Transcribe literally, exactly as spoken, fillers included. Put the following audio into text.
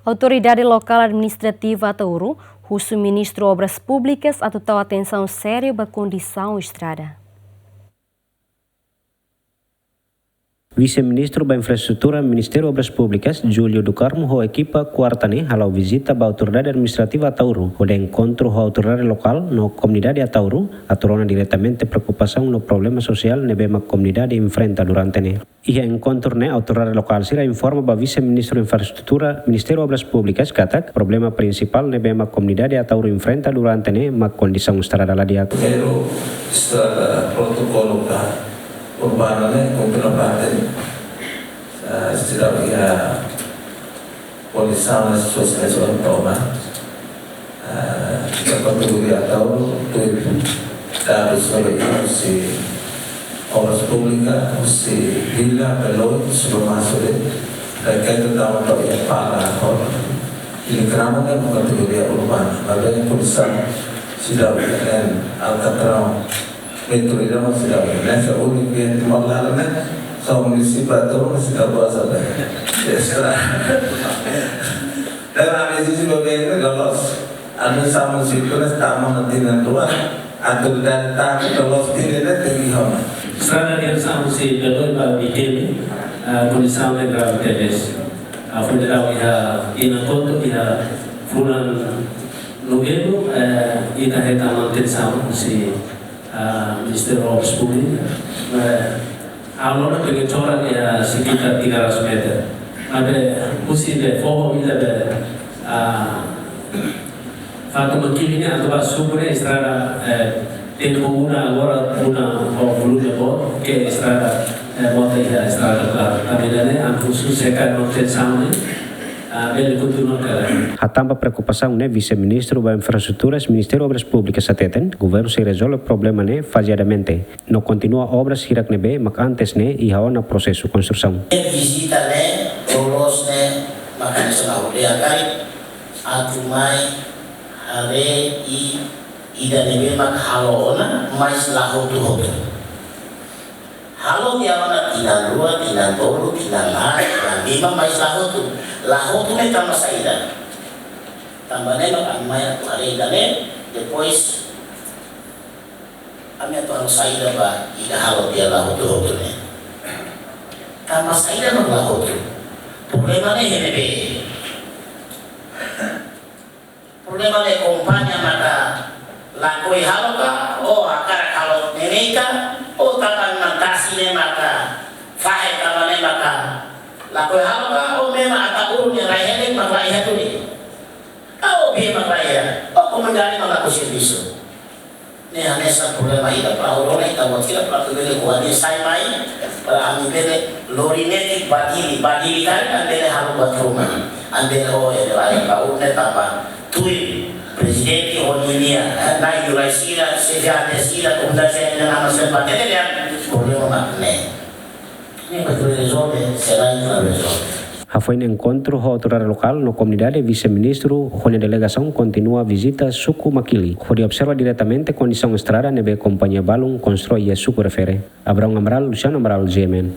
Autoridade Lokál Administrativa Ataúro husu Ministru Obras Públikas atu tau atensaun sériu ba kondisaun estrada. Vise-Ministru ba Infraestrutura Ministériu Obras Públikas, Júlio do Carmo, ho ekipa kuarta ne'e hala'o vizita ba Autoridade Administrativa Ataúro, hodi enkontru ho autoridade lokál no komunidade Ataúro, atu rona diretamente preokupasaun no problema sosiál ne'ebé mak komunidade enfrenta durante ne'e. Iha enkontru ne'e, autoridade lokál sira informa ba Vise-Ministru Infraestrutura Ministériu Obras Públikas katak problema prinsipál ne'ebé mak komunidade Ataúro enfrenta durante ne'e mak kondisaun estrada la di'ak. Primeiru, estrada protokolu ka urbana ne'e kontinua parte, eh, seidauk iha kondisaun ne'ebé sosiál toma. Eh, ita kategoria Ataúro, tuir dadus ne'ebé iha husi Obras Públikas, husi Vila, Belo, Suba Masure, reketu tama tau iha pala, ini kerama ne'e kategoria urbana, maibé kondisaun seidauk iha alkatraun, metro ida mak seidauk iha. Ne'e se uni ke Timor laran ne'e, só munisípiu Ataúro seidauk buat saida. Estra. Dan analisis bebé ini lolos. Anu sama situ ne'e tama na tinan rua. Atu dari tama lolos tinan ne'e tinggi hama. Estrada diresaun husi Belo ba Bitene, ah, kondisaun ne'e grave tebes. Ah, foin daudaun iha tinan kotuk, iha fulan Novembru, eh, ita hetan manutensaun husi ah, Ministériu Obras Públikas, eh, halo ona pengeboran iha sekitar tiga ratus meter. Maibé husi be foho ida be, ah, Fatu Makili ne'e atu ba Sucre estrada, eh, tempu una agora, una ho volume boot, ke estrada, eh, mota iha estrada klaru. Tanba ida-ne'e, ami husu se karik manutensaun ne'e, ah, bele kontinua ka lae. Hatán ba preokupasaun ne'e, Vise-Ministru ba Infraestruturas Ministériu Obras Públikas hateten, governu sei rezolve problema ne'e fazeadamente, no kontinua obras hirak ne'ebé mak antes ne'e iha ona prosesu konstrusaun. Vizita ne'e, loloos ne'e, maka ne'e sona hodi hakari, atu mai haree ida ne'ebé mak halo ona, mais la hotu-hotu. Halo tiha ona tinan rua, tinan tolu, tinan haat, tinan lima, mais la hotu. La hotu ne'e tanba saida? Tanba ne'e mak ami mai atu haree ida-ne'e, depois ami atu halo saida ba ida halo tiha la hotu-hotu ne'e. Tanba saida mak la hotu? Problema ne'e iha ne'ebé? Problema ne'e kompañia maka lakohi halo ka, ou hakarak halo neineik ka, ou tanba tasi ne'e maka fahe tanba ne'e maka lakohi halo ka, ou memang Ataúro nia rai-henek mak la iha duni. Ka ou be mak la iha, ou komunidade mak lakohi servisu. Ne'e hanesan problema ida para hodi ita-boot sira para atu bele ko'alia sai mai, para ami bele lori netik ba Dili, ba Dili karik ami bele halo buat ruma. Ami bele, oh, ede lae, ba urne tanba tuir prezidente ho ninia, eh, na'i rai sira, xefe aldeia sira, komunidade sira, nia nama sempat, ede lian problema mak ne'e. Ne'e mak atu rezolve, se lae atu rezolve. Hafoin enkontru ho autoridade lokál no komunidade, Vise-Ministru ho nia delegasaun kontinua vizita suku Makili, hodi observa diretamente kondisaun estrada ne'ebé kompañia balun konstroi iha suku refere. Abraão Amaral, Luciano Amaral, G M N.